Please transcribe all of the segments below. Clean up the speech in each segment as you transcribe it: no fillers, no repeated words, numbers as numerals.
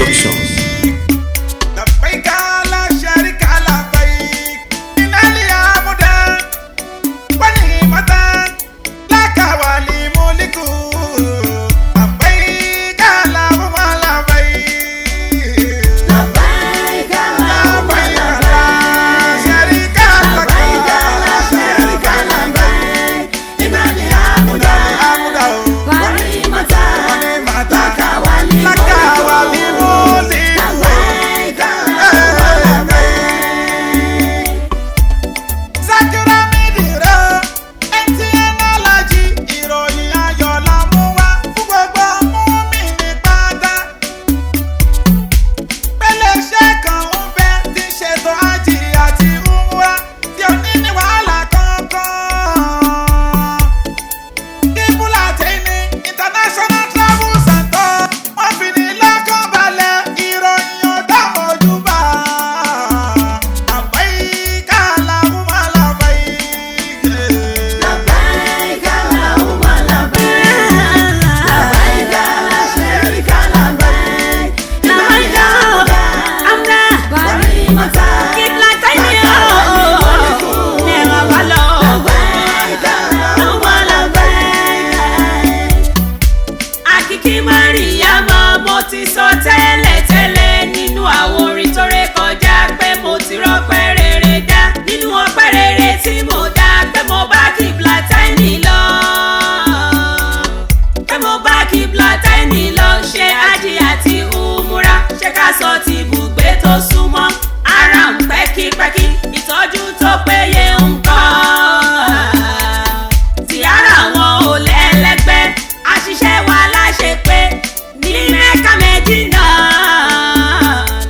Productions. لبيك لا شريك لبيك إن الحمد والنعمة لك والملك لبيك اللهم لبيك لبيك اللهم لبيك لا شريك لك لبيك لا شريك لبيك إن الحمد الحمد والنعمة والنعمة لك لك والملك والملك لبيك اللهم لبيك. Sakura Midira, MTN Alaji, ìròyìn ayọ̀ la mú wá fún gbogbo mùmínì pátá. Pẹ̀lẹ́ iṣẹ́ kan ń bẹ tí ń ṣètò ájì àti umra tí ò ní ní wàhálà kankan. Kíbúlà tẹ́ni International Travel Center wọ́n fi ní lọ́kàn balẹ̀ ìròyìn ọ̀dà mọ́júbà. Àbáyíká làwọn làbáyíká. لبيك اللهم لبيك لبيك لا شريك لبيك إن الحمد والنعمة لك والملك لبيك اللهم لبيك. Akíkí Mariama, mo ti sọ tẹ́lẹ̀tẹ́lẹ̀ nínú àwọn orin tó ré kọjá pé mo ti rọ́pẹ́ rere dá nínú ọpẹ́ rere tí mo dá pé mo bá Kiblateni lọ, pé mo bá Kiblateni lọ ṣe ájì àti umura. Ṣé ká sọ ti ibùgbé tó súnmọ́ ara ń pẹ́kípẹ́kí, ìtọ́jú tó péye ń kọ́ tí ara wọn ò lẹ́lẹ́gbẹ́, àṣìṣe wa láṣẹ pé ní Mẹ́kà Mẹ́dínà.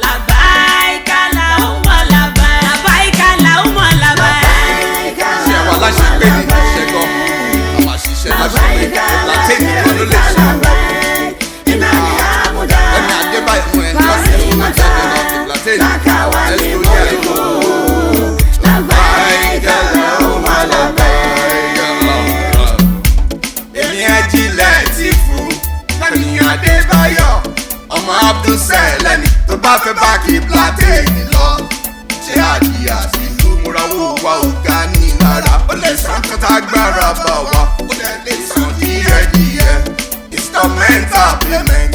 Làbáìkà làwọn làbáì, làbáìkà làwọn làbáì. Ṣé wa láṣẹ pé ní ṣẹgbọ́, a máa ṣiṣẹ́ láṣẹ pé Latin nìkan ló lè ṣe. Ẹni Adébáyọ̀ mú ẹni lọ́sẹ̀ tó máa jáde lọ sí Latin. Let's go there. Labbaik Allahumma labbaik. Èmi ajílẹ̀ ti fún Fẹ́mi Adébáyọ̀ ọmọ Abdulsẹ́lẹ̀ni tó bá fẹ́ bá Kiblateni lọ. Ṣé àdìyà sí ìmúra owó wa ò ga ní lára? Ó lè san kọ́tà agbára bá wa, ó lè lè san díẹ̀díẹ̀. Instrumental payment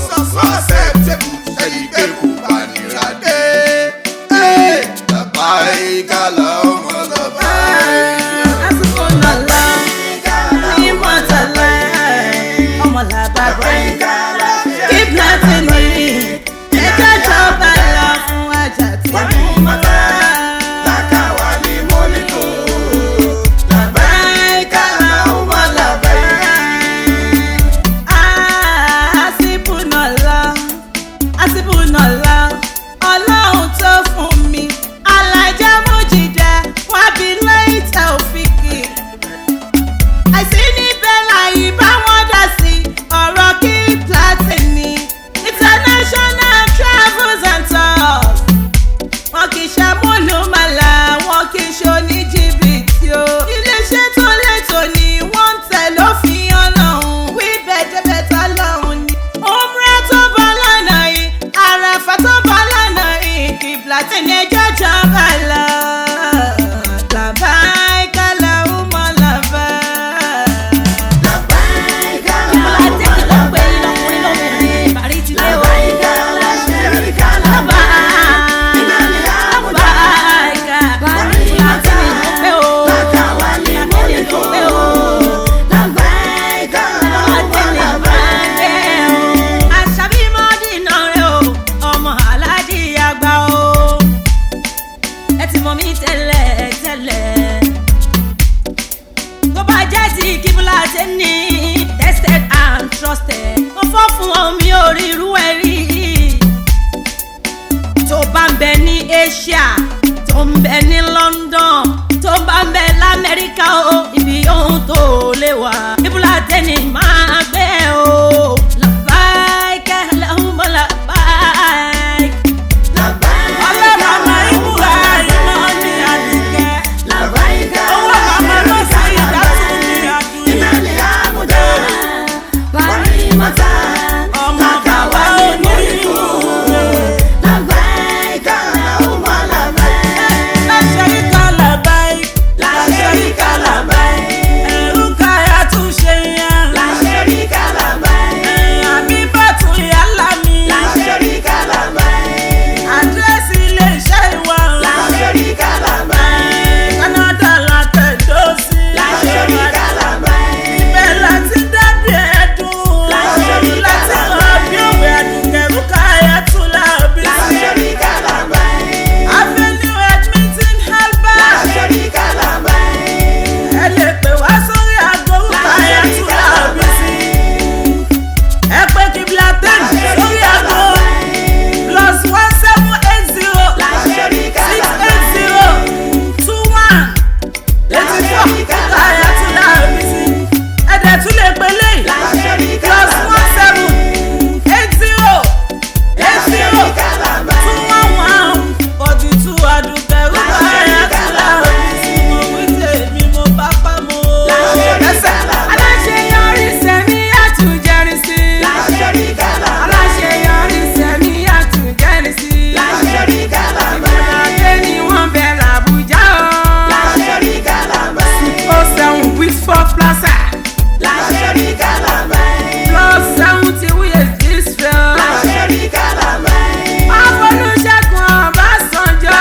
sọ̀sọ̀ acceptable ẹ̀yìn pé kò bá nira dé. Labbaik Allahumma labbaik. Ọlọ́run tó fún mi, alájà Mújìdá, wọ́n bí lẹ́yìn òfìkì. Àìsí níbẹ̀ láyé bá wọn dá sí ọ̀rọ̀ Kiblateni International Travels and Tours. Wọn kì í ṣàmúlùmálà, wọn kì í ṣe oníjìbìtì o. Iléeṣẹ́ tó létò ni wọ́n ń tẹ̀ lófin Ọlọ́run, wí bẹ́jẹ́bẹ́ta lọ́hùn ni. Umrah tó bá lọ́nà yìí, Àràfà tó bá lọ́nà yìí, Kiblateni ẹjọ́ jọba lọ. Labbaik Allahumma labbaik. Kiblateni ló ń pè yín lọ́kùnrin lóbìnrin, Parí ti dé o. Làbáìkà, Kiblateni ló pé o. Kiblateni ló pé o. Kiblateni ló pé o. Àṣàbí Mọ́dínà rẹ̀ o, ọmọ Aláàjì àgbà o. Ẹ ti mọ̀ mí tẹ́lẹ̀ tẹ́lẹ̀, tó bá jẹ́ ti Kiblateni, tested and trusted. Mo fọ́ fún ọ, mi ò rí irú ẹ̀ rí. Tó bá ń bẹ ní Asia, tó ń bẹ ní London, tó bá ń bẹ l'Amẹ́ríkà o, ibi ohun tó lè wà, Kiblateni máa gbé o. Labbaik Allahumma labbaik. Ọlọ́run àmà ìbúra ìmọ̀ ní àdìgẹ́. Owó màmá ló sì ìdásùn ní àdúyẹ. Ọmọ bàbá onírú. Ẹ̀dẹ̀ tún lè pe léyìí +1 7 80 80 211 42. Àdùkẹ́ rúbáyà tún láàrin tí mo wí tèmi mo bá pa mo. Aláṣeyọrí sẹ́mi àtúnjẹrin sí. Aláṣeyọrí sẹ́mi àtúnjẹrin sí. Ìbàdàn ni wọ́n bẹ̀ làbújá o. 07 Whitford Plaza. +70 with Israel. Afọlúṣẹ́gun Ọbásanjọ́.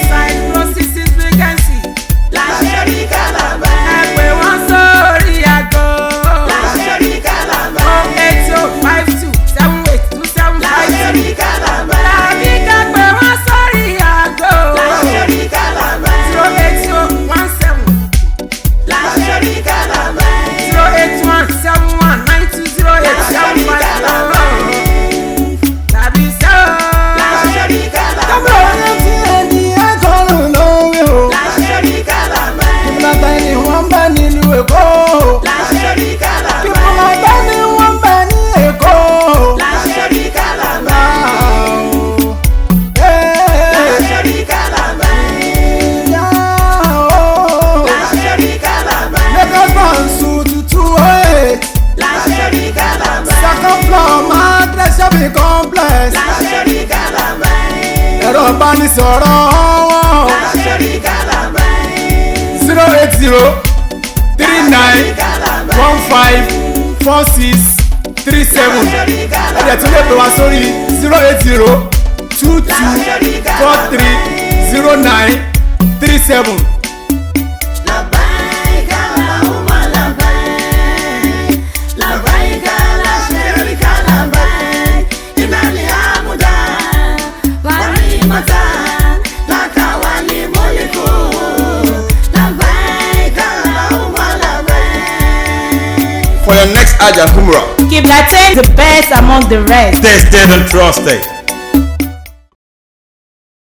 Side processes vacancy. Ẹ pè wọ́n sórí aago. 080 52 78 27 52. Tàbí ká pè wọ́n sórí aago. 080 17 081 71 92 08 75. Tàbí sẹ́wọ̀n. Kábọ̀ MTN ẹ̀kọ́rùn ló ń wí o. Kíbùlátà ni wọ́n ń bẹ nílùú Èkó. Kíbùlátà ni wọ́n ń bẹ ní Èkó. Lagos Bank Suite 208. Second floor Madre Shopping Complex. Ẹ̀rọ ìbánisọ̀rọ̀ wọn. 080 39 15 46 37. Ẹ̀dẹ̀ tún lè pè wá sórí 080 22 43 09 37. لبيك اللهم لبيك، لبيك لا شريك لبيك، إن الحمد والنعمة لك والملك، لبيك اللهم لبيك. For your next Hajj and Umrah. Kiblatain, the best among the rest. Tested and trusted.